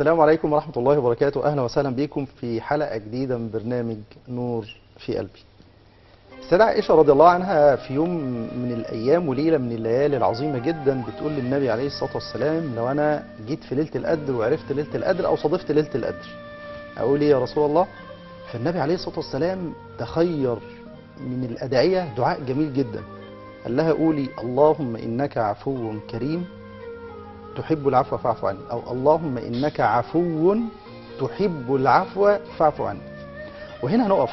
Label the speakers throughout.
Speaker 1: السلام عليكم ورحمة الله وبركاته. أهلا وسهلا بكم في حلقة جديدة من برنامج نور في قلبي. السيدة عائشة رضي الله عنها في يوم من الأيام وليلة من الليالي العظيمة جدا بتقول للنبي عليه الصلاة والسلام: لو أنا جيت في ليلة القدر وعرفت ليلة القدر أو صادفت ليلة القدر أقول إيه يا رسول الله؟ فالنبي عليه الصلاة والسلام تخير من الأدعية دعاء جميل جدا، قال لها: قولي اللهم إنك عفو كريم تحب العفو فاعف عني، أو اللهم إنك عفو تحب العفو فاعف عني. وهنا هنقف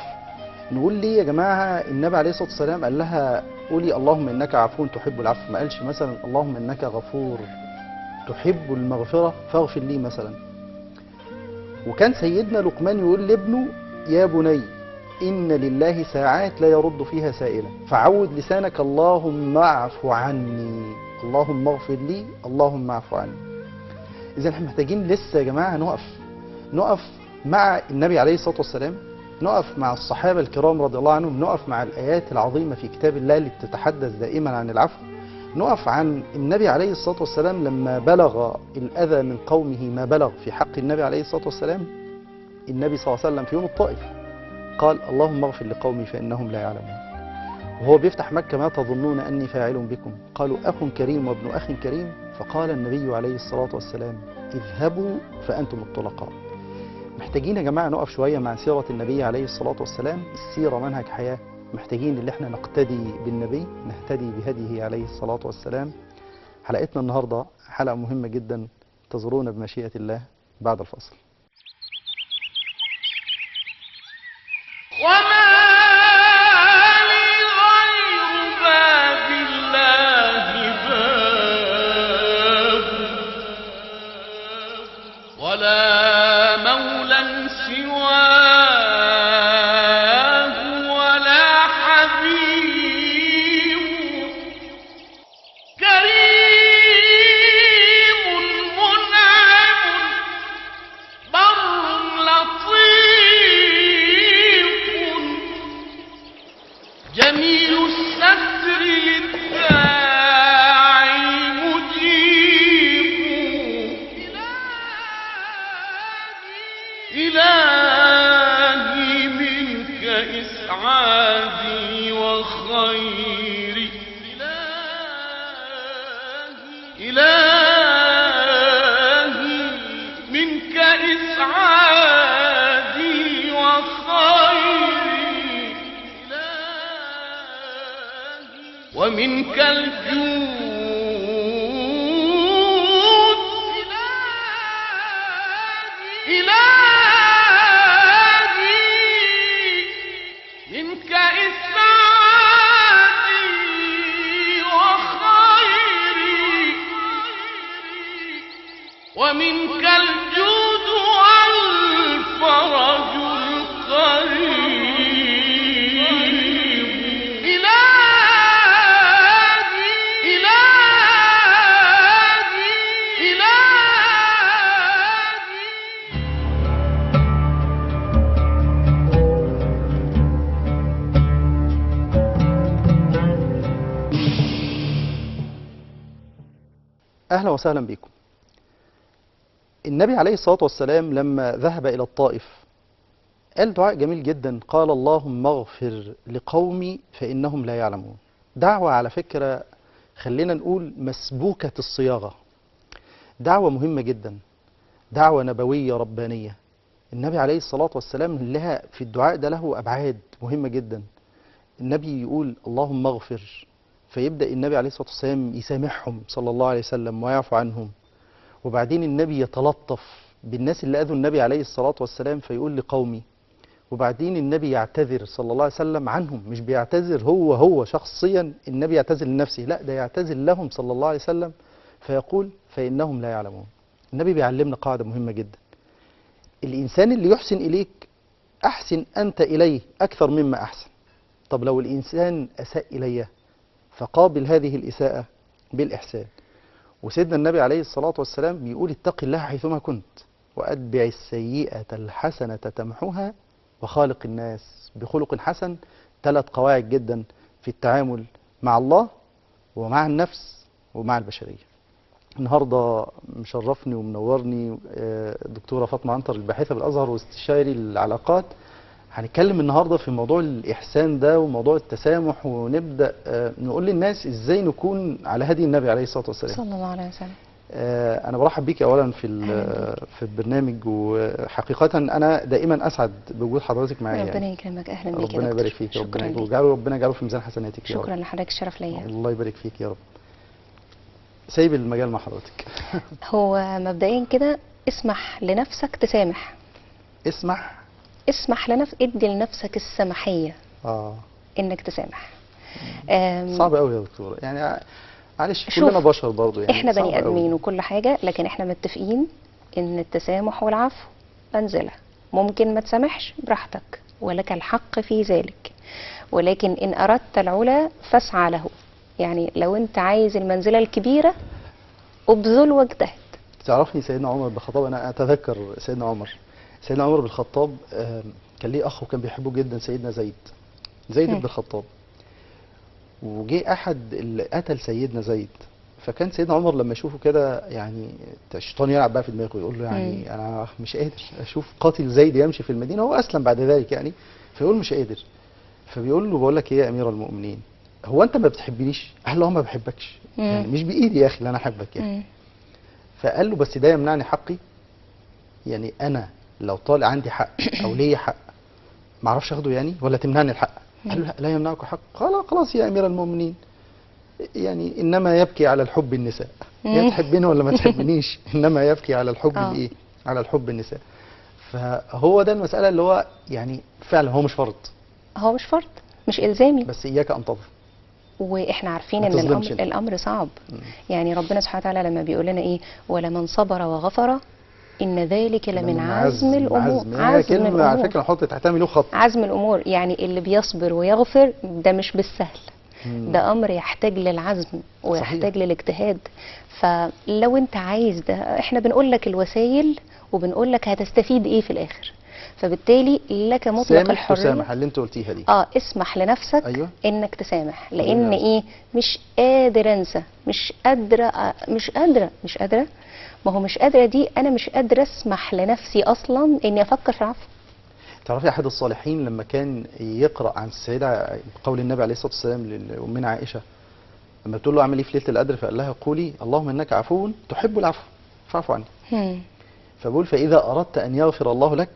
Speaker 1: نقول ليه يا جماعة النبي عليه الصلاة والسلام قال لها قولي اللهم إنك عفو تحب العفو، ما قالش مثلا اللهم إنك غفور تحب المغفرة فاغفر لي مثلا. وكان سيدنا لقمان يقول لابنه: يا بني إن لله ساعات لا يرد فيها سائلة، فعود لسانك اللهم اعف عني، اللهم اغفر لي، اللهم اعف عني. إذا احنا محتاجين لسه يا جماعة نقف مع النبي عليه الصلاة والسلام، نقف مع الصحابة الكرام رضي الله عنهم، نقف مع الآيات العظيمة في كتاب الله اللي بتتحدث دائما عن العفو، نقف عن النبي عليه الصلاة والسلام لما بلغ الأذى من قومه ما بلغ في حق النبي عليه الصلاة والسلام. النبي صلى الله عليه وسلم في يوم الطائف قال: اللهم اغفر لقومي فإنهم لا يعلمون. وهو بيفتح مكة: ما تظنون أني فاعل بكم؟ قالوا: أخ كريم وابن أخ كريم. فقال النبي عليه الصلاة والسلام: اذهبوا فأنتم الطلقاء. محتاجين يا جماعة نقف شوية مع سيرة النبي عليه الصلاة والسلام. السيرة منهج حياة، محتاجين اللي احنا نقتدي بالنبي، نهتدي بهديه عليه الصلاة والسلام. حلقتنا النهاردة حلقة مهمة جدا، انتظرونا بمشيئة الله بعد الفاصل.
Speaker 2: وما لي غير باب الله باب، ولا مولى سواه ولا حبيب، كريم منعم بر لطيف جميل الستر للداعي مجيب. إلهي منك إسعادي وخيري، إلهي منك إسعادي وخيري، ومنك الجود. إلهي منك إسعادي وخيري، ومنك الجود والفرج القريب. إلهي إلهي إلهي.
Speaker 1: أهلا وسهلا بكم. النبي عليه الصلاة والسلام لما ذهب إلى الطائف قال دعاء جميل جدا، قال: اللهم اغفر لقومي فإنهم لا يعلمون. دعوة على فكرة خلينا نقول مسبوكة الصياغة، دعوة مهمة جدا، دعوة نبوية ربانية. النبي عليه الصلاة والسلام لها في الدعاء ده له أبعاد مهمة جدا. النبي يقول اللهم اغفر، فيبدأ النبي عليه الصلاة والسلام يسامحهم صلى الله عليه وسلم ويعفو عنهم، وبعدين النبي يتلطف بالناس اللي أذوا النبي عليه الصلاة والسلام فيقول لقومي، وبعدين النبي يعتذر صلى الله عليه وسلم عنهم. مش بيعتذر هو شخصيا، النبي يعتذر لنفسه، لا ده يعتذر لهم صلى الله عليه وسلم فيقول فإنهم لا يعلمون. النبي بيعلمنا قاعدة مهمة جدا: الإنسان اللي يحسن إليك أحسن أنت إليه أكثر مما أحسن. طب لو الإنسان أساء إليه فقابل هذه الإساءة بالإحسان. وسيدنا النبي عليه الصلاة والسلام بيقول: اتق الله حيثما كنت، وأتبع السيئة الحسنة تمحوها، وخالق الناس بخلق حسن. ثلاث قواعد جدا في التعامل مع الله ومع النفس ومع البشرية. النهارده مشرفني ومنورني الدكتورة فاطمة عنتر، الباحثة بالازهر واستشاري العلاقات. هنتكلم النهارده في موضوع الاحسان ده وموضوع التسامح، ونبدا نقول للناس ازاي نكون على هدي النبي عليه الصلاة والسلام.
Speaker 3: صلى الله عليه وسلم.
Speaker 1: انا برحب بيك اولا في البرنامج، وحقيقة انا دائما اسعد بوجود حضرتك معايا.
Speaker 3: ربنا يكرمك، اهلا بيك.
Speaker 1: ربنا يبارك فيك، ربنا يجعله في ميزان حسناتك يا رب.
Speaker 3: شكرا لحضرتك، الشرف ليا.
Speaker 1: الله يبارك فيك يا رب. سايب المجال مع حضرتك.
Speaker 3: هو مبدئيا كده اسمح لنفسك تسامح. اسمح لنفسك، ادي لنفسك السماحيه انك تسامح.
Speaker 1: صعب قوي يا دكتورة، يعني معلش كلنا بشر برضه، يعني
Speaker 3: احنا بني ادمين وكل حاجة، لكن احنا متفقين ان التسامح والعفو منزله. ممكن ما تسامحش براحتك ولك الحق في ذلك، ولكن ان اردت العلا فاسعى له. يعني لو انت عايز المنزلة الكبيرة ابذل واجتهد.
Speaker 1: تعرفني سيدنا عمر بن الخطاب، انا اتذكر سيدنا عمر بن الخطاب كان ليه اخ وكان بيحبه جدا، سيدنا زيد بن الخطاب. وجه احد اللي قتل سيدنا زيد، فكان سيدنا عمر لما يشوفه كده يعني الشيطان يلعب بقى في دماغه، يقول له يعني انا مش قادر اشوف قاتل زيد يمشي في المدينة، هو اسلم بعد ذلك يعني، فيقول مش قادر. فبيقول له بقول لك ايه يا امير المؤمنين، هو انت ما بتحبنيش؟ قال له ما بحبكش، يعني مش بايدي يا اخي اللي انا احبك يعني. فقال له بس ده يمنعني حقي؟ يعني انا لو طالع عندي حق او ليا حق ما اعرفش اخده يعني، ولا تمنعني الحق؟ قال له لا يمنعك حق. قال خلاص يا امير المؤمنين، يعني انما يبكي على الحب النساء، يا تحبني ولا ما تحبنيش، انما يبكي على الحب الايه؟ على الحب النساء. فهو ده المسالة اللي هو يعني فعلا هو مش فرض،
Speaker 3: هو مش فرض، مش الزامي،
Speaker 1: بس اياك ان تظلم.
Speaker 3: واحنا عارفين ان الامر صعب. يعني ربنا سبحانه وتعالى لما بيقول لنا ايه، ولمن صبر وغفر ان ذلك لمن عزم الامور.
Speaker 1: عزم الامور على فكرة نحط تحتها مليون خط.
Speaker 3: عزم الامور يعني اللي بيصبر ويغفر ده مش بالسهل، ده امر يحتاج للعزم ويحتاج للاجتهاد. فلو انت عايز ده، احنا بنقول لك الوسائل وبنقول لك هتستفيد ايه في الاخر، فبالتالي لك مطلق الحرية.
Speaker 1: سامح اللي انت قلتيها دي،
Speaker 3: اسمح لنفسك. أيوة. انك تسامح، لان ايه، مش قادر انسى، مش قادرة مش قادرة مش قادرة. ما هو مش قادرة دي، انا مش قادرة اسمح لنفسي اصلا اني افكر في العفو.
Speaker 1: تعرفي احد الصالحين لما كان يقرا عن السيدة قول النبي عليه الصلاة والسلام لامنا عائشة لما بتقول له اعمل ايه في ليلة القدر، فقال لها قولي اللهم انك عفو تحب العفو فاعف عني. فبقول فاذا اردت ان يغفر الله لك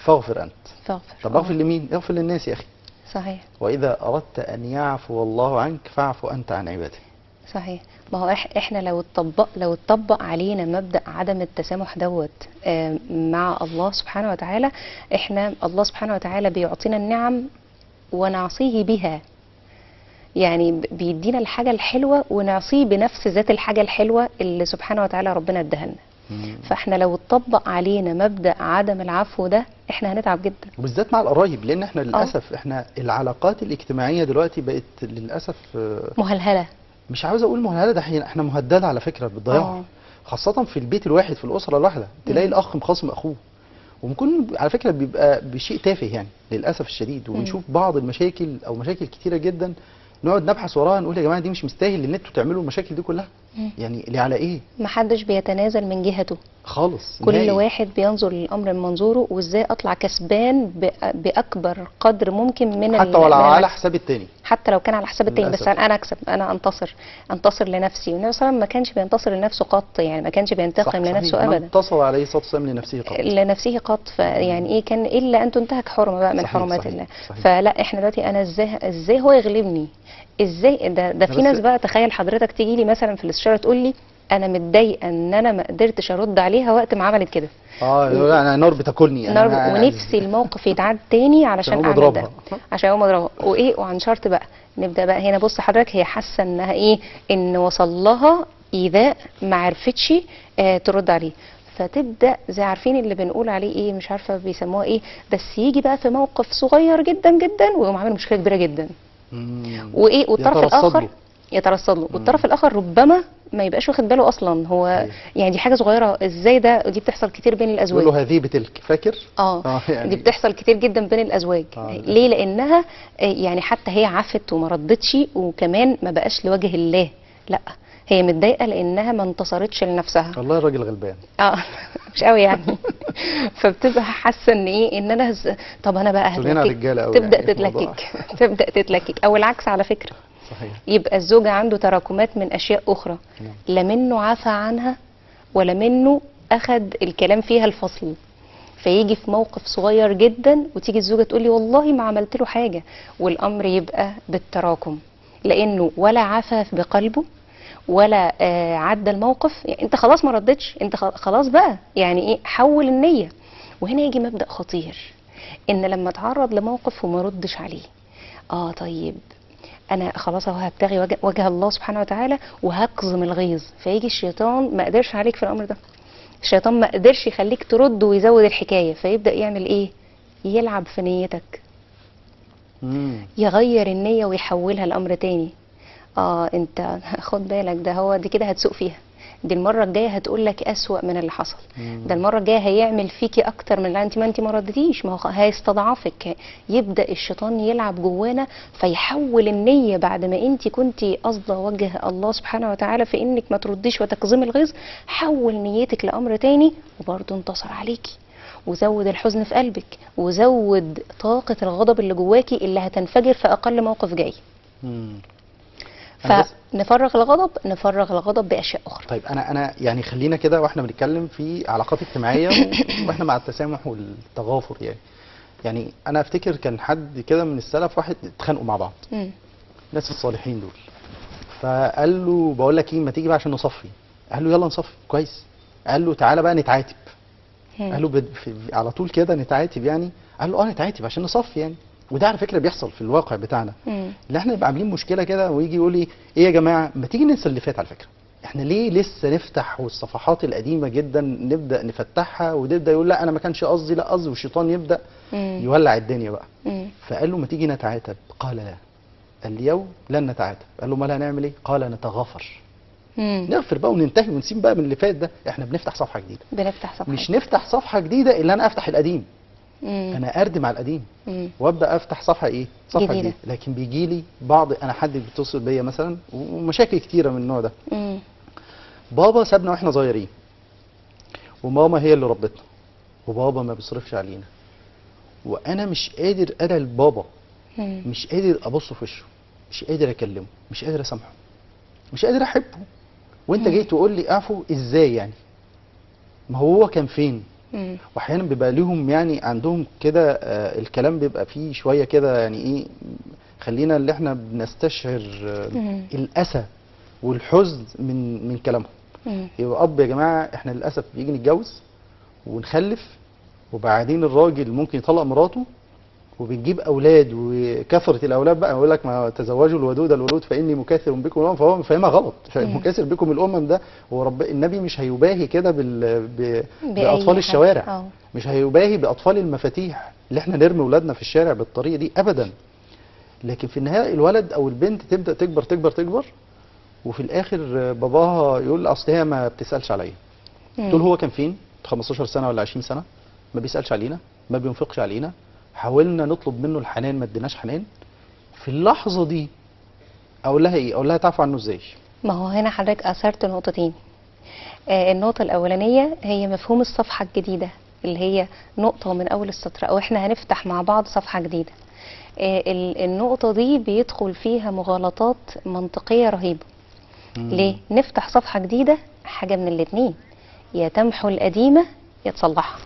Speaker 1: فاغفر انت.
Speaker 3: فاغفر.
Speaker 1: طب اغفر لمين؟ اغفر للناس يا اخي.
Speaker 3: صحيح.
Speaker 1: واذا اردت ان يعفو الله عنك فاعف انت عن عباده.
Speaker 3: صحيح. ما هو احنا لو اتطبق علينا مبدأ عدم التسامح دوت مع الله سبحانه وتعالى، احنا الله سبحانه وتعالى بيعطينا النعم ونعصيه بها. يعني بيدينا الحاجة الحلوة ونعصيه بنفس ذات الحاجة الحلوة اللي سبحانه وتعالى ربنا اداها لنا. فاحنا لو اتطبق علينا مبدأ عدم العفو ده احنا هنتعب جدا،
Speaker 1: وبالذات مع القرايب، لان احنا للاسف احنا العلاقات الاجتماعية دلوقتي بقت للاسف
Speaker 3: مهلهلة.
Speaker 1: مش عاوز اقول مهلهله، ده احنا مهددة على فكرة بالضياع، خاصة في البيت الواحد، في الاسرة الواحدة تلاقي الاخ مخاصم اخوه، وممكن على فكرة بيبقى بشيء تافه يعني للاسف الشديد. وبنشوف بعض المشاكل او مشاكل كتيرة جدا نقعد نبحث وراها نقول يا جماعة دي مش مستاهل ان انتوا تعملوا المشاكل دي كلها، يعني ليه على ايه؟
Speaker 3: محدش بيتنازل من جهته
Speaker 1: خالص،
Speaker 3: كل نهائي. واحد بينظر للامر من منظوره، وازاي اطلع كسبان باكبر قدر ممكن من
Speaker 1: حتى ولو على حساب التاني،
Speaker 3: حتى لو كان على حساب التاني، بس انا اكسب، انا انتصر لنفسي. والنبي صلى الله عليه وسلم ما كانش بينتصر لنفسه قط، يعني ما كانش بينتقم لنفسه ابدا.
Speaker 1: انتصر عليه الصلاة والسلام لنفسه قط،
Speaker 3: لنفسه قط. فيعني ايه كان الا ان تنتهك حرمه بقى من حرمات الله. فلا احنا دلوقتي انا ازاي هو يغلبني؟ ازاي ده في ناس بقى، تخيل حضرتك تيجي لي مثلا في الاستشارة تقول لي انا متضايقة ان انا ما قدرتش ارد عليها وقت ما عملت كده.
Speaker 1: لا انا نار بتاكلني،
Speaker 3: نار، ونفسي الموقف يتعاد تاني علشان اعمل ده، عشان اقوم اضربها. وايه، وعن شرط بقى نبدا بقى هنا. بص حضرتك، هي حاسه انها ايه، ان وصل لها ايذاء ما عرفتش ترد عليه، فتبدا زي عارفين اللي بنقول عليه ايه، مش عارفه بيسموها ايه، بس يجي بقى في موقف صغير جدا جدا ويقوم عامل مشكلة كبيرة جدا. وايه، والطرف الاخر يترصد له، والطرف الاخر ربما ما يبقاش واخد باله اصلا هو يعني دي حاجة صغيرة ازاي ده. دي بتحصل كتير بين الازواج،
Speaker 1: يقول له هذه بتلك، فاكر؟
Speaker 3: يعني دي بتحصل كتير جدا بين الازواج. ليه؟ لانها يعني حتى هي عفت وما ردتش، وكمان ما بقاش لوجه الله، لا هي متضايقة لانها ما انتصرتش لنفسها.
Speaker 1: والله الراجل غلبان.
Speaker 3: مش قوي يعني. فبتبقى حاسه ان ايه، ان انا طب انا بقى هتلكك، تبدا يعني تتلكك تبدا تتلكك، او العكس على فكرة.
Speaker 1: صحيح.
Speaker 3: يبقى الزوج عنده تراكمات من اشياء اخرى، لا منه عفى عنها ولا منه اخد الكلام فيها الفصل، فيجي في موقف صغير جدا وتيجي الزوجة تقول لي والله ما عملت له حاجة، والامر يبقى بالتراكم، لانه ولا عفى بقلبه ولا عدى الموقف. يعني انت خلاص ما ردتش، انت خلاص بقى يعني ايه، حول النية. وهنا يجي مبدأ خطير، ان لما اتعرض لموقف وما ردش عليه، طيب انا خلاص اهو هبتغي وجه الله سبحانه وتعالى وهكظم الغيظ، فيجي الشيطان ما قدرش عليك في الامر ده، الشيطان ما قدرش يخليك ترد ويزود الحكاية، فيبدأ يعمل ايه؟ يلعب في نيتك، يغير النية ويحولها لامر تاني. انت خد بالك، ده هو دي كده هتسوق فيها، دي المرة الجاية هتقول لك اسوأ من اللي حصل، ده المرة الجاية هيعمل فيكي اكتر من اللي انت ما ردتيش، ما هو هيستضعفك. يبدا الشيطان يلعب جوانا فيحول النية، بعد ما انت كنتي قصده وجه الله سبحانه وتعالى في انك ما ترديش وتكظمي الغيظ، حول نيتك لامر تاني وبرضه انتصر عليكي، وزود الحزن في قلبك، وزود طاقة الغضب اللي جواكي اللي هتنفجر في اقل موقف جاي. فنفرغ الغضب، نفرغ الغضب باشياء اخرى.
Speaker 1: طيب انا يعني خلينا كده واحنا بنتكلم في علاقات اجتماعية واحنا مع التسامح والتغافر، يعني انا افتكر كان حد كده من السلف، واحد اتخانقوا مع بعض، الناس الصالحين دول، فقال له بقول لك ايه، ما تيجي بقى عشان نصفي. قال له يلا نصفي، كويس. قال له تعالى بقى نتعاتب. قال له على طول كده نتعاتب يعني؟ قال له نتعاتب عشان نصفي يعني. وده على فكرة بيحصل في الواقع بتاعنا، اللي احنا نبقى عاملين مشكلة كده ويجي يقول لي ايه يا جماعة ما تيجي ننسى اللي فات. على فكرة احنا ليه لسه نفتح والصفحات القديمة جدا نبدا نفتحها، ونبدا يقول لا انا ما كانش قصدي، لا قصدي، والشيطان يبدا يولع الدنيا بقى. فقال له ما تيجي نتعاتب. قال لا، اليوم لن نتعاتب. قال له ما هنعمل ايه؟ قال نتغافر، نغفر بقى وننتهي ونسيب بقى من اللي فات ده، احنا بنفتح صفحة جديدة.
Speaker 3: بنفتح صفحة،
Speaker 1: مش نفتح صفحة جديدة الا انا افتح القديم. انا اردم على القديم وابدا افتح صفحة ايه؟ صفحة جديدة. لكن بيجي لي بعض، انا حد بيتصل بيا مثلا ومشاكل كتيرة من النوع ده. بابا سابنا واحنا صغيرين، وماما هي اللي ربتنا، وبابا ما بيصرفش علينا، وانا مش قادر ادعي لبابا، مش قادر ابص في وشه، مش قادر اكلمه، مش قادر اسامحه، مش قادر احبه، وانت جاي تقول لي اعفو ازاي يعني؟ ما هو كان فين؟ واحيانا بيبقى ليهم يعني عندهم كده الكلام بيبقى فيه شوية كده يعني ايه، خلينا اللي احنا بنستشعر الاسى والحزن من كلامهم. يبقى اب يا جماعة احنا للاسف بيجي نتجوز ونخلف، وبعدين الراجل ممكن يطلق مراته وبنجيب اولاد، وكثرة الاولاد بقى يقول لك ما تزوجوا الودود الولود فاني مكاثر بكم الامم، فهو فاهمها غلط. مكاثر بكم الامم ده هو رب النبي مش هيباهي كده باطفال الشوارع، مش هيباهي باطفال المفاتيح اللي احنا نرمي اولادنا في الشارع بالطريقة دي ابدا. لكن في النهاية الولد او البنت تبدا تكبر تكبر تكبر، وفي الاخر باباها يقول اصل هي ما بتسالش عليا. تقول هو كان فين 15 سنة ولا 20 سنة؟ ما بيسالش علينا، ما بينفقش علينا، حاولنا نطلب منه الحنان ما اديناش حنان. في اللحظة دي اقول لها ايه؟ اقول لها تعفو عنه ازاي؟
Speaker 3: ما هو هنا حضرتك اثرت نقطتين. النقطة الاولانية هي مفهوم الصفحة الجديدة، اللي هي نقطة من اول السطر، او احنا هنفتح مع بعض صفحة جديدة. النقطة دي بيدخل فيها مغالطات منطقية رهيبة. ليه نفتح صفحة جديدة؟ حاجة من الاتنين، يا تمحو القديمة يا تصلحها،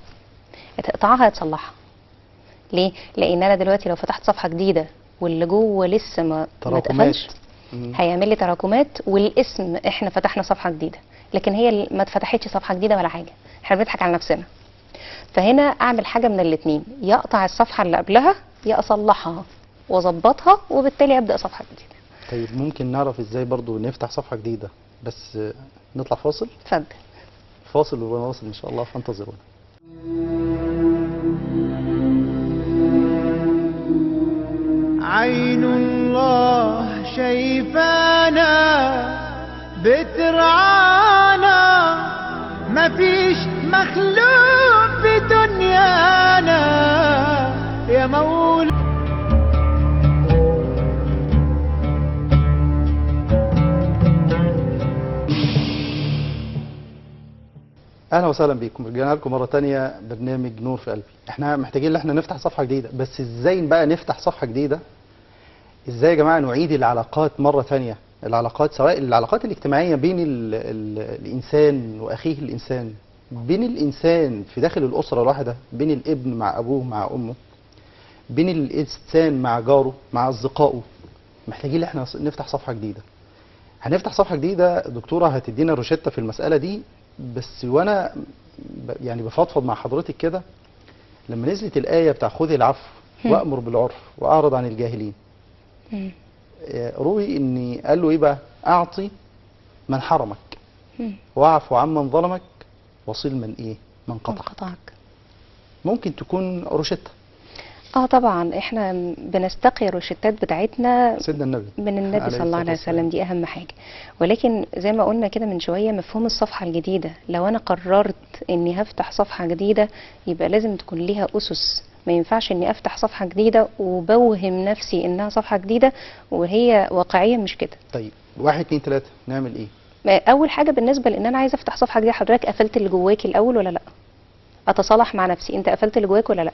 Speaker 3: يا تقطعها يا تصلحها. ليه؟ لان انا دلوقتي لو فتحت صفحة جديدة واللي جوه لسه ما اتقفلش، هيعمل لي تراكمات، والاسم احنا فتحنا صفحة جديدة، لكن هي ما اتفتحتش صفحة جديدة ولا حاجة، احنا بنضحك على نفسنا. فهنا اعمل حاجة من الاتنين، يا اقطع الصفحة اللي قبلها يا اصلحها واظبطها، وبالتالي ابدا صفحة جديدة.
Speaker 1: طيب ممكن نعرف ازاي برضو نفتح صفحة جديدة؟ بس نطلع فاصل.
Speaker 3: اتفضل.
Speaker 1: فاصل ونواصل ان شاء الله، فانتظرونا.
Speaker 4: عين الله شايفانا بترعانا، مفيش مخلوق في دنيانا يا مولانا.
Speaker 1: اهلا وسهلا بيكم، رجعنا لكم مرة تانية برنامج نور في قلبي. احنا محتاجين ان احنا نفتح صفحة جديدة، بس ازاي بقى نفتح صفحة جديدة؟ ازاي يا جماعة نعيد العلاقات مرة تانية؟ العلاقات سواء العلاقات الاجتماعية بين ال ال الانسان واخيه الانسان، بين الانسان في داخل الاسرة الواحدة، بين الابن مع ابوه مع امه، بين الانسان مع جاره مع اصدقائه. محتاجين ان احنا نفتح صفحة جديدة. هنفتح صفحة جديدة، دكتورة هتدينا روشته في المسالة دي. بس وانا يعني بفضفض مع حضرتك كده، لما نزلت الايه بتاع خذ العفو وامر بالعرف واعرض عن الجاهلين، روي ان قال له ايه بقى؟ اعطي من حرمك واعفو عمن ظلمك وصل من ايه؟ من قطعك. ممكن تكون روشته.
Speaker 3: طبعا احنا بنستقي الروشتات بتاعتنا
Speaker 1: سيدنا النبي،
Speaker 3: من النبي صلى الله عليه وسلم، دي اهم حاجة. ولكن زي ما قلنا كده من شوية، مفهوم الصفحة الجديدة، لو انا قررت اني هفتح صفحة جديدة يبقى لازم تكون ليها اسس. ما ينفعش اني افتح صفحة جديدة وبوهم نفسي انها صفحة جديدة وهي واقعيا مش كده.
Speaker 1: طيب 1 2 3 نعمل ايه؟
Speaker 3: اول حاجة بالنسبة لان انا عايزه افتح صفحة جديدة، حضرتك قفلت اللي جواك الاول ولا لا؟ اتصالح مع نفسي، انت قفلت اللي جواك ولا لا؟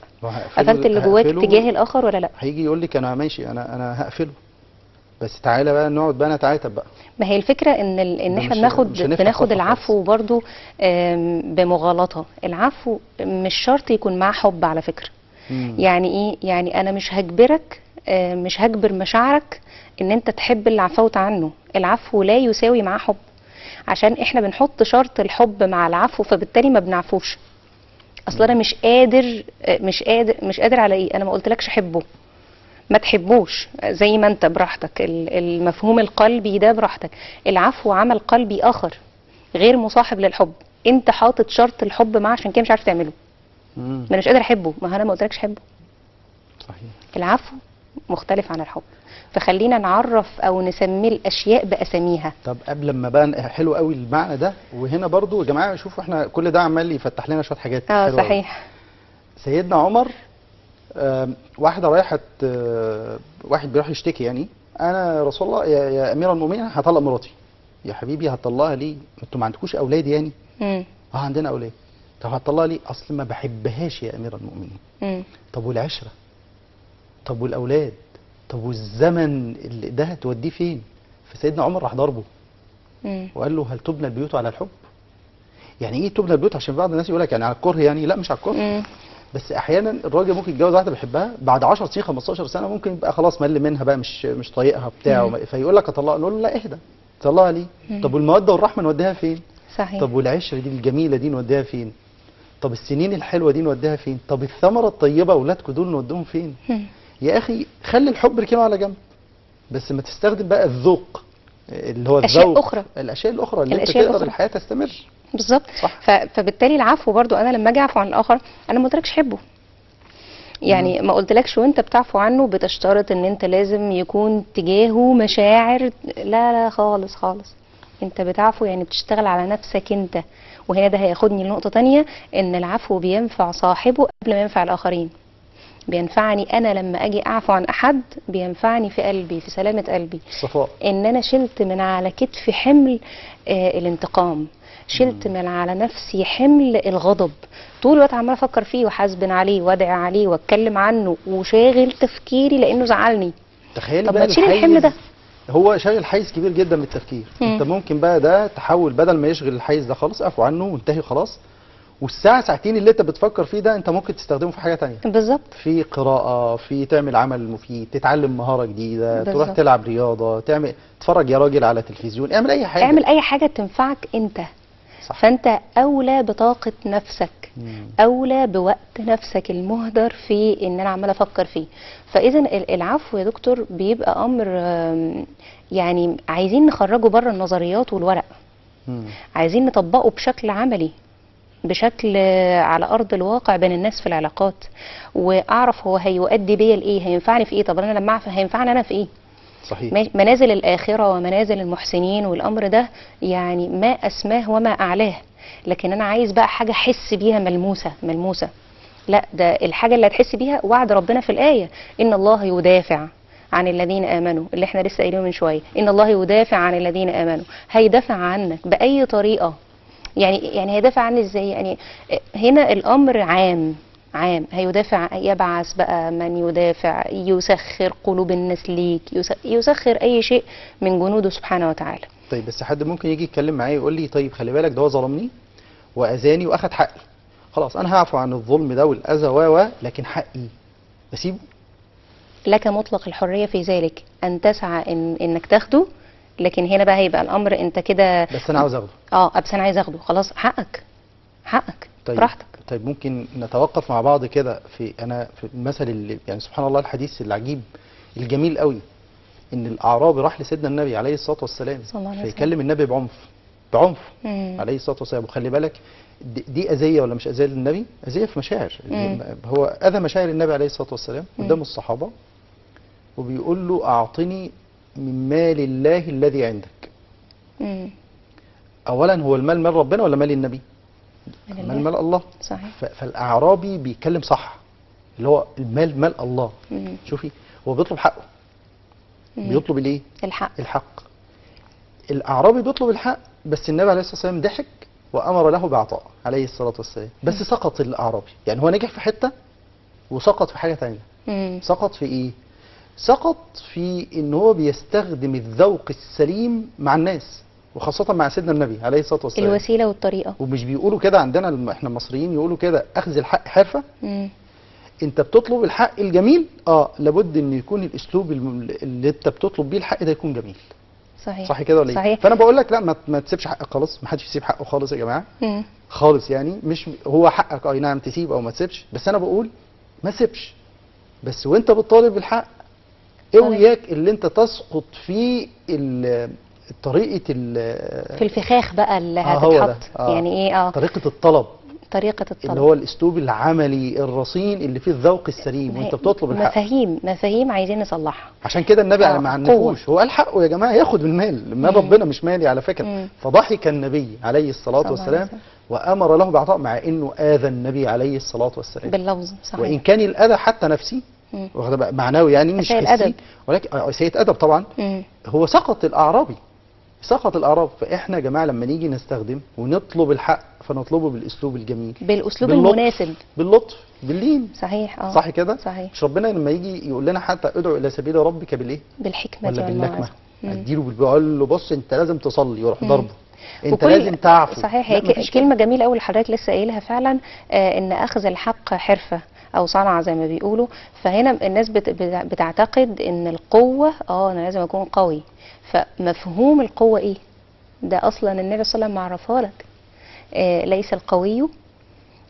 Speaker 3: قفلت اللي جواك تجاه الاخر ولا لا؟
Speaker 1: هيجي يقول لك انا ماشي، انا هقفله، بس تعالى بقى نقعد بقى نتعاتب بقى.
Speaker 3: ما هي الفكرة ان ان احنا بناخد العفو برضو بمغالطه. العفو مش شرط يكون مع حب على فكرة. يعني ايه؟ يعني انا مش هجبرك، مش هجبر مشاعرك ان انت تحب اللي عفوت عنه. العفو لا يساوي مع حب، عشان احنا بنحط شرط الحب مع العفو، فبالتالي ما بنعفوش. اصل انا مش قادر، مش قادر، مش قادر على ايه؟ انا ما قلتلكش حبه، ما تحبوش زي ما انت براحتك، المفهوم القلبي ده براحتك. العفو عمل قلبي اخر غير مصاحب للحب، انت حاطط شرط الحب معاه، عشان كده مش عارف تعمله. ما انا مش قادر احبه، ما انا ما قلتلكش حبه.
Speaker 1: صحيح.
Speaker 3: العفو مختلف عن الحب، فخلينا نعرف او نسمي الاشياء باساميها.
Speaker 1: طب قبل ما بقى، حلو قوي المعنى ده. وهنا برضو يا جماعة شوفوا، احنا كل ده عمال يفتح لنا شوية حاجات.
Speaker 3: صحيح.
Speaker 1: أوي. سيدنا عمر، واحدة رايحة، واحد بيروح يشتكي، يعني انا رسول الله يا امير المؤمنين هطلق مراتي. يا حبيبي هتطلقها ليه؟ انتوا ما عندكوش اولاد يعني؟ عندنا اولاد. طب هتطلقها ليه؟ اصل ما بحبهاش يا امير المؤمنين. طب والعشرة؟ طب والاولاد؟ طب والزمن اللي ده هتوديه فين؟ فسيدنا عمر راح ضربه وقال له هل تبنى البيوت على الحب؟ يعني ايه تبنى البيوت؟ عشان بعض الناس يقول لك يعني على الكره، يعني لا مش على الكره. بس احيانا الراجل ممكن يتجوز واحدة بيحبها، بعد 10 سنين 15 سنة ممكن يبقى خلاص مل منها بقى، مش طايقها بتاع، فيقول لك اطلقها. نقول له لا اهدى، طلقها ليه؟ طب والمودة والرحمة نوديها فين؟
Speaker 3: صحيح.
Speaker 1: طب والعشرة دي الجميلة دي نوديها فين؟ طب السنين الحلوة دي نوديها فين؟ طب الثمرة الطيبة اولادكم دول نوديهم فين؟ يا اخي خلي الحب ركينه على جنب، بس ما تستخدم بقى الذوق اللي هو الذوق،
Speaker 3: اخرى،
Speaker 1: الاشياء الاخرى اللي انت تقدر الحياة تستمر.
Speaker 3: بالظبط. فبالتالي العفو برضو، انا لما اجي اعفو عن الاخر انا ما قلتلكش حبه، يعني ما قلتلكش وانت بتعفو عنه بتشترط ان انت لازم يكون تجاهه مشاعر، لا لا خالص خالص. انت بتعفو يعني بتشتغل على نفسك انت. وهنا ده هياخدني لنقطة تانية، ان العفو بينفع صاحبه قبل ما ينفع الاخرين. بينفعني انا لما اجي اعفو عن احد، بينفعني في قلبي، في سلامة قلبي،
Speaker 1: الصفاء،
Speaker 3: ان انا شلت من على كتفي حمل الانتقام، شلت من على نفسي حمل الغضب. طول الوقت عماله افكر فيه وحاسبن عليه وادعي عليه واتكلم عنه وشاغل تفكيري لانه زعلني.
Speaker 1: تخيل
Speaker 3: طب
Speaker 1: بقى
Speaker 3: ما تشيل الحمل ده،
Speaker 1: هو شاغل حيز كبير جدا من التفكير. انت ممكن بقى ده تحول، بدل ما يشغل الحيز ده خالص اعفو عنه وانتهي خلاص، والساعة ساعتين اللي انت بتفكر فيه ده انت ممكن تستخدمه في حاجة تانية.
Speaker 3: بالظبط.
Speaker 1: في قراءة، في تعمل عمل مفيد، تتعلم مهارة جديدة،
Speaker 3: بالزبط.
Speaker 1: تروح تلعب رياضة، تعمل تتفرج يا راجل على تلفزيون، اعمل اي حاجة،
Speaker 3: اعمل اي حاجة تنفعك انت.
Speaker 1: صح.
Speaker 3: فانت اولى بطاقة نفسك، اولى بوقت نفسك المهدر في ان انا عمالة افكر فيه. فاذا العفو يا دكتور بيبقى امر يعني عايزين نخرجه بره النظريات والورق، عايزين نطبقه بشكل عملي، بشكل على ارض الواقع بين الناس في العلاقات، واعرف هو هيؤدي بيا لايه، هينفعني في ايه. طب انا لما اعرف هينفعني انا في ايه؟
Speaker 1: صحيح.
Speaker 3: منازل الاخرة ومنازل المحسنين والامر ده يعني ما اسماه وما اعلاه، لكن انا عايز بقى حاجة احس بيها ملموسة ملموسة. لا، ده الحاجة اللي هتحس بيها وعد ربنا في الايه، ان الله يدافع عن الذين امنوا، اللي احنا لسه قايلينه من شوية، ان الله يدافع عن الذين امنوا. هيدافع عنك باي طريقه، يعني هيدافع عني ازاي؟ يعني هنا الامر عام، هيدافع، يبعث بقى من يدافع، يسخر قلوب الناس ليك، يسخر اي شيء من جنوده سبحانه وتعالى.
Speaker 1: طيب بس حد ممكن يجي يتكلم معايا يقول لي طيب خلي بالك ده هو ظلمني واذاني واخد حقي، خلاص انا هعفو عن الظلم ده والاذى و لكن حقي بسيبه؟
Speaker 3: لك مطلق الحرية في ذلك، ان تسعى انك تاخده، لكن هنا بقى هيبقى الامر انت كده
Speaker 1: بس انا عاوز اخده.
Speaker 3: بس انا عايز اخده، خلاص حقك،
Speaker 1: طيب
Speaker 3: براحتك.
Speaker 1: طيب ممكن نتوقف مع بعض كده في في المثل اللي يعني سبحان الله الحديث العجيب الجميل قوي، ان الاعرابي راح لسيدنا النبي عليه الصلاة والسلام فيكلم النبي بعنف عليه الصلاة والسلام. وخلي بالك دي اذيه ولا مش اذيه للنبي؟ اذيه في مشاعر. هو اذى مشاعر النبي عليه الصلاة والسلام قدام الصحابة، وبيقول له اعطني من مال الله الذي عندك. اولا هو المال مال ربنا ولا مال النبي؟ المال مال الله.
Speaker 3: صحيح.
Speaker 1: فالاعرابي بيتكلم صح، اللي هو المال مال الله. شوفي هو بيطلب حقه. بيطلب الايه؟ الحق. الاعرابي بيطلب الحق، بس النبي عليه الصلاة والسلام ضحك وامر له بعطاء عليه الصلاة والسلام. بس سقط الاعرابي، يعني هو نجح في حتة وسقط في حاجة ثانية. سقط في ايه؟ سقط في ان هو بيستخدم الذوق السليم مع الناس، وخاصة مع سيدنا النبي عليه الصلاة والسلام.
Speaker 3: الوسيلة والطريقة.
Speaker 1: ومش بيقولوا كده عندنا احنا المصريين، يقولوا كده اخذ الحق حرفة. انت بتطلب الحق الجميل، لابد ان يكون الاسلوب اللي انت بتطلب بيه الحق ده يكون جميل.
Speaker 3: صحيح.
Speaker 1: صح كده ولا ايه؟
Speaker 3: صحيح.
Speaker 1: فانا بقول لك لا، ما تسيبش حقك خالص، ما حدش يسيب حقه خالص يا جماعة. خالص، يعني مش هو حقك، اي نعم تسيب او ما تسيبش، بس انا بقول ما تسيبش، بس وانت بتطالب بالحق اوياك اللي انت تسقط في طريقه
Speaker 3: في الفخاخ بقى اللي هتتحط. يعني ايه؟
Speaker 1: طريقه الطلب،
Speaker 3: طريقه الطلب
Speaker 1: اللي هو الاسلوب العملي الرصين اللي فيه الذوق السليم وانت بتطلب الحق.
Speaker 3: مفاهيم عايزين نصلحها.
Speaker 1: عشان كده النبي ما عنفوش، هو قال حقه يا جماعة، ياخد المال، مال ربنا مش مالي على فكرة. فضحك النبي عليه الصلاة والسلام وامر له بعطاء، مع انه اذى النبي عليه الصلاة والسلام
Speaker 3: باللفظ. صحيح.
Speaker 1: وان كان الاذى حتى نفسي، واخد بقى معنوي يعني مش حسي، ولكن سيئة ادب طبعا. هو سقط الاعرابي، سقط الاعراب. فاحنا يا جماعة لما نيجي نستخدم ونطلب الحق فنطلبه بالاسلوب الجميل،
Speaker 3: بالاسلوب المناسب،
Speaker 1: باللطف، باللين.
Speaker 3: صحيح.
Speaker 1: صح كده؟
Speaker 3: صحيح.
Speaker 1: مش ربنا لما يجي يقول لنا حتى ادعو الى سبيل ربك بالايه؟
Speaker 3: بالحكمة
Speaker 1: ولا باللكمه؟ اديله بيقول له بص انت لازم تصلي، يروح ضربه. انت لازم تعفو.
Speaker 3: صحيح. هي كلمة جميلة قوي اللي حضرتك لسه قايلها فعلا، ان اخذ الحق حرفه او صنعه زي ما بيقولوا. فهنا الناس بتعتقد ان القوة، انا لازم اكون قوي. فمفهوم القوة ايه؟ ده اصلا النبي صلى الله عليه وسلم عرفها لك. ليس القوي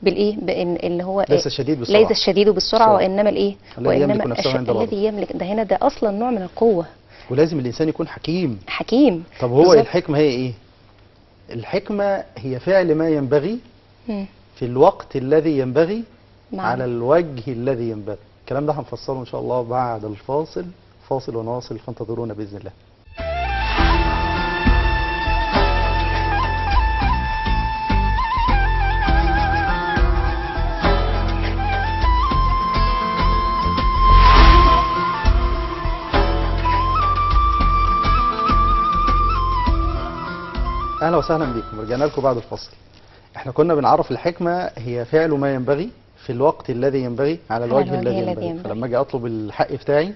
Speaker 3: بالايه؟ بان اللي هو
Speaker 1: ليس الشديد بالسرعة،
Speaker 3: ليس الشديد بالسرعة، وانما الايه؟
Speaker 1: وانما
Speaker 3: الذي يملك. ده هنا ده اصلا نوع من القوة،
Speaker 1: ولازم الانسان يكون حكيم.
Speaker 3: حكيم.
Speaker 1: طب هو الحكمة هي ايه؟ الحكمة هي فعل ما ينبغي في الوقت الذي ينبغي على الوجه الذي ينبغي. الكلام ده هنفصله ان شاء الله بعد الفاصل. فاصل ونواصل، فانتظرونا باذن الله. اهلا وسهلا بكم، رجعنا لكم بعد الفاصل. احنا كنا بنعرف الحكمة هي فعل ما ينبغي في الوقت الذي ينبغي على الوجه الذي ينبغي. فلما اجي اطلب الحق بتاعي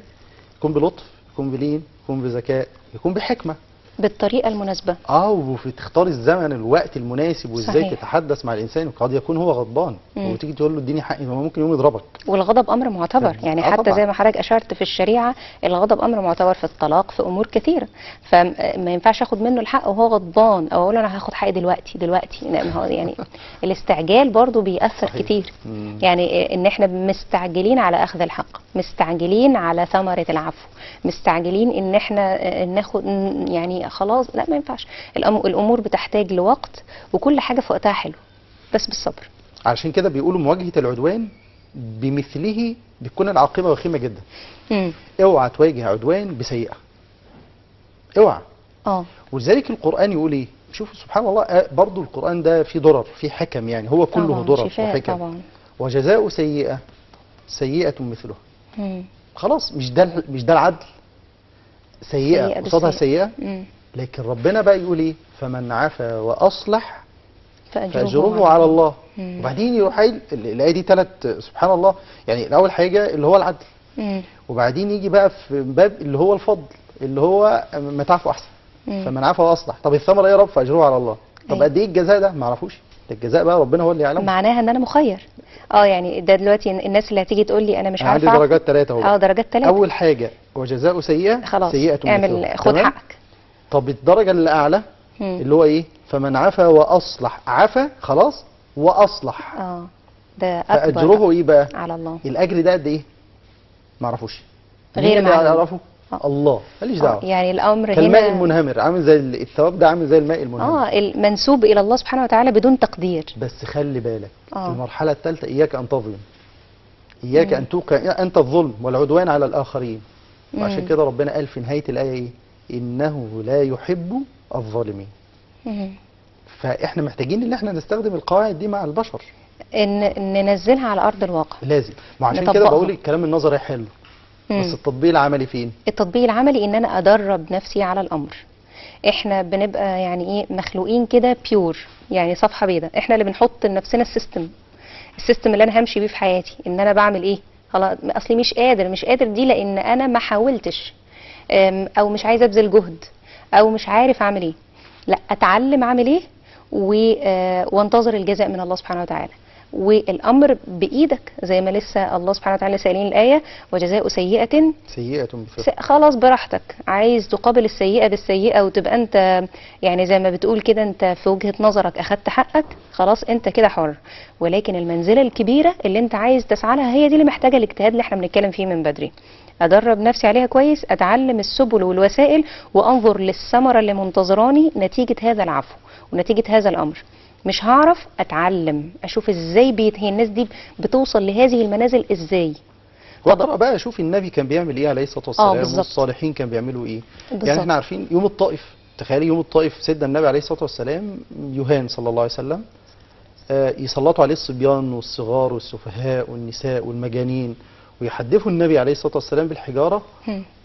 Speaker 1: يكون بلطف، يكون بلين، يكون بذكاء، يكون بحكمه،
Speaker 3: بالطريقة المناسبة.
Speaker 1: وفي تختار الزمن، الوقت المناسب، وازاي تتحدث مع الانسان. وقد يكون هو غضبان وتيجي تقول له اديني حقي، ما ممكن يقوم يضربك.
Speaker 3: والغضب امر معتبر، يعني حتى طبعا. زي ما حضرتك اشرت في الشريعة الغضب امر معتبر في الطلاق، في امور كثيرة. فما ينفعش اخد منه الحق وهو غضبان، او اقول له انا هاخد حقي دلوقتي. لا، ما هو يعني الاستعجال برضو بيأثر كتير. يعني ان احنا مستعجلين على اخذ الحق، مستعجلين على ثمره العفو، مستعجلين ان احنا ناخد يعني خلاص. لا، ما ينفعش. الامور بتحتاج لوقت، وكل حاجة في وقتها حلو، بس بالصبر.
Speaker 1: عشان كده بيقولوا مواجهة العدوان بمثله بتكون العاقبة وخيمة جدا. اوعى تواجه عدوان بسيئة، اوعى. ولذلك القران يقول ايه؟ شوف سبحان الله، برضو القران ده فيه ضرر، فيه حكم، يعني هو كله ضرر وحكم.
Speaker 3: طبعا.
Speaker 1: وجزاء سيئه سيئه مثلها. خلاص، مش ده العدل؟ سيئه قصادها سيئه. لكن ربنا بقى يقول ايه؟ فمن عفا واصلح فأجره على الله. وبعدين يروح قايل الآية دي 3، سبحان الله، يعني الأول حاجة اللي هو العدل، وبعدين يجي بقى في باب اللي هو الفضل اللي هو ما تعفو أحسن، فمن عفا وأصلح. طب الثمرة إيه يا رب؟ فأجره على الله. طب قد إيه الجزاء ده؟ ما اعرفوش، ده الجزاء بقى ربنا هو اللي يعلمه.
Speaker 3: معناها ان انا مخير. يعني ده دلوقتي الناس اللي هتيجي تقول لي انا مش عارفه،
Speaker 1: عندي درجات 3 اهو.
Speaker 3: درجات 3.
Speaker 1: اول حاجة وجزاء سيئه
Speaker 3: خلاص
Speaker 1: سيئه
Speaker 3: اعمل، خد حقك.
Speaker 1: طب الدرجة اللي اعلى اللي هو ايه؟ فمن عفا واصلح. عفا خلاص واصلح،
Speaker 3: ده اكبر.
Speaker 1: فاجره ايه بقى؟
Speaker 3: على الله.
Speaker 1: الاجر ده قد ايه؟ ما اعرفوش،
Speaker 3: غير
Speaker 1: اللي يعرفه الله، ماليش دعوه.
Speaker 3: يعني الامر هنا
Speaker 1: كالماء المنهمر، عامل زي الثواب ده، عامل زي الماء المنهمر،
Speaker 3: المنسوب الى الله سبحانه وتعالى بدون تقدير.
Speaker 1: بس خلي بالك، المرحلة الثالثة اياك ان تظلم، اياك ان توقع انت الظلم والعدوان على الاخرين. وعشان كده ربنا قال في نهاية الايه ايه؟ انه لا يحب الظالمين. فاحنا محتاجين ان احنا نستخدم القواعد دي مع البشر،
Speaker 3: ان ننزلها على ارض الواقع
Speaker 1: لازم. ما عشان كده بقول الكلام النظري حلو، بس التطبيق العملي فين؟
Speaker 3: التطبيق العملي ان انا ادرب نفسي على الامر. احنا بنبقى يعني ايه، مخلوقين كده pure، يعني صفحة بيضاء، احنا اللي بنحط لنفسنا ال system، ال system اللي انا همشي بيه في حياتي، ان انا بعمل ايه. خلاص اصلي مش قادر، مش قادر دي لان انا ما حاولتش، او مش عايزه ابذل جهد، او مش عارف اعمل ايه. لا، اتعلم اعمل ايه وانتظر الجزاء من الله سبحانه وتعالى. والامر بايدك، زي ما لسه الله سبحانه وتعالى سائلين الايه وجزاء سيئه
Speaker 1: سيئه مثلها.
Speaker 3: خلاص براحتك، عايز تقابل السيئة بالسيئة وتبقى انت يعني زي ما بتقول كده، انت في وجهه نظرك اخدت حقك، خلاص انت كده حر. ولكن المنزلة الكبيرة اللي انت عايز تسعى لها هي دي اللي محتاجه الاجتهاد اللي احنا بنتكلم فيه من بدري. ادرب نفسي عليها كويس، اتعلم السبل والوسائل، وانظر للثمره اللي منتظراني نتيجة هذا العفو ونتيجة هذا الامر. مش هعرف اتعلم اشوف ازاي هي الناس دي بتوصل لهذه المنازل ازاي.
Speaker 1: واقرا بقى اشوف النبي كان بيعمل ايه عليه الصلاة والسلام، والصالحين كان بيعملوا ايه. بالزبط. يعني احنا عارفين يوم الطائف، تخيلي يوم الطائف سيدنا النبي عليه الصلاة والسلام يهان صلى الله عليه وسلم، يسلطوا عليه الصبيان والصغار والسفهاء والنساء والمجانين، ويحدفوا النبي عليه الصلاة والسلام بالحجارة.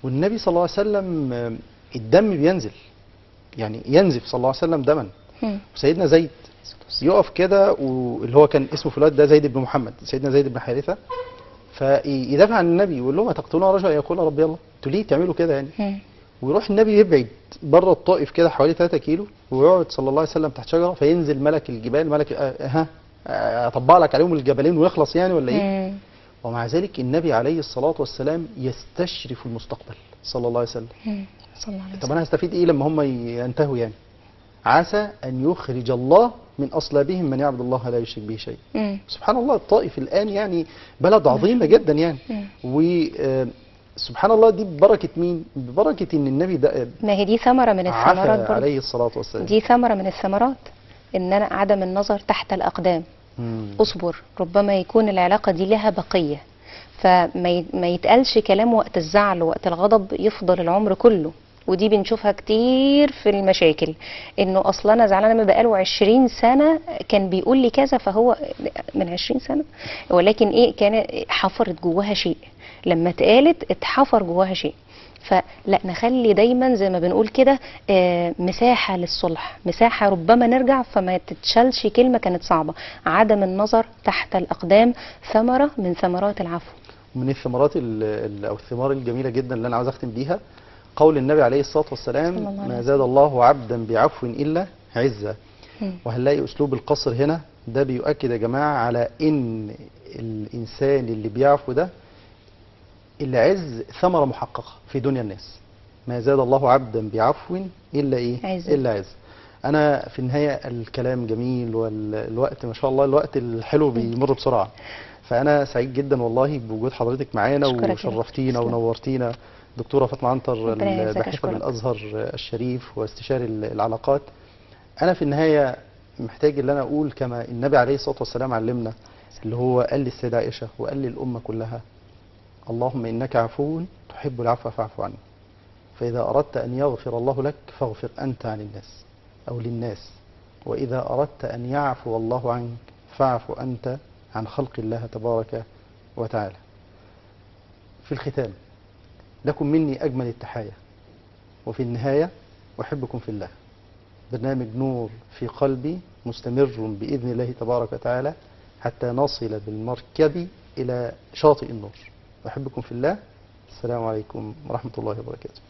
Speaker 1: والنبي صلى الله عليه وسلم الدم بينزل، يعني ينزف صلى الله عليه وسلم دما. وسيدنا زيد يقف كده، واللي هو كان اسمه في الوقت ده زيد بن محمد، سيدنا زيد بن حارثة، فيدافع عن النبي ويقول لهم اتقتلون رجلا يقول ربي الله، انتوا ليه تعملوا كده يعني؟ ويروح النبي يبعد بره الطائف كده حوالي 3 كيلو، ويقعد صلى الله عليه وسلم تحت شجرة، فينزل ملك الجبال، ملك ها اطبق لك عليهم الجبلين ويخلص يعني ولا ايه؟ ومع ذلك النبي عليه الصلاة والسلام يستشرف المستقبل صلى الله عليه وسلم.
Speaker 3: صلى الله عليه وسلم.
Speaker 1: طب انا هستفيد ايه لما هم ينتهوا يعني؟ عسى أن يخرج الله من أصلابهم من يعبد الله لا يشرك به شيء. سبحان الله، الطائف الآن يعني بلد عظيمة جدا يعني. وسبحان الله دي ببركة مين؟ ببركة إن النبي ده،
Speaker 3: ما هي دي ثمرة من الثمرات برضه
Speaker 1: عليه الصلاة والسلام.
Speaker 3: دي ثمرة من الثمرات، إن أنا عدم النظر تحت الأقدام. أصبر، ربما يكون العلاقة دي لها بقية، فما يتقالش كلام وقت الزعل وقت الغضب يفضل العمر كله. ودي بنشوفها كتير في المشاكل، انه اصلا انا زعلانة ما بقاله 20 سنة كان بيقول لي كذا، فهو من 20 سنة، ولكن ايه، كان حفرت جواها شيء، لما اتقالت اتحفر جواها شيء. فلا نخلي دايما زي ما بنقول كده مساحة للصلح، مساحة ربما نرجع فما تتشالش كلمة كانت صعبة. عدم النظر تحت الاقدام ثمره من ثمرات العفو.
Speaker 1: من الثمرات او الثمار الجميلة جدا اللي انا عاوز اختم بيها قول النبي عليه الصلاة والسلام: ما زاد الله عبدا بعفو إلا عزة. وهنلاقي أسلوب القصر هنا ده بيؤكد يا جماعة على إن الإنسان اللي بيعفو ده العز ثمرة محققة في دنيا الناس. ما زاد الله عبدا بعفو إلا إيه؟ عزة. إلا عز. أنا في النهاية الكلام جميل والوقت ما شاء الله الوقت الحلو بيمر بسرعة، فأنا سعيد جدا والله بوجود حضرتك معانا وشرفتينا ونورتينا دكتورة فاطمة عنتر الباحثة بالأزهر الشريف واستشاري العلاقات. أنا في النهاية محتاج اللي أنا أقول كما النبي عليه الصلاة والسلام علمنا، اللي هو قال للسيدة عائشة وقال للأمة كلها: اللهم إنك عفو تحب العفو فاعف عني، فإذا أردت أن يغفر الله لك فاغفر أنت عن الناس أو للناس، وإذا أردت أن يعفو الله عنك فاعف أنت عن خلق الله تبارك وتعالى. في الختام لكم مني أجمل التحايا، وفي النهاية أحبكم في الله. برنامج نور في قلبي مستمر بإذن الله تبارك وتعالى حتى نصل بالمركب إلى شاطئ النور. أحبكم في الله. السلام عليكم ورحمة الله وبركاته.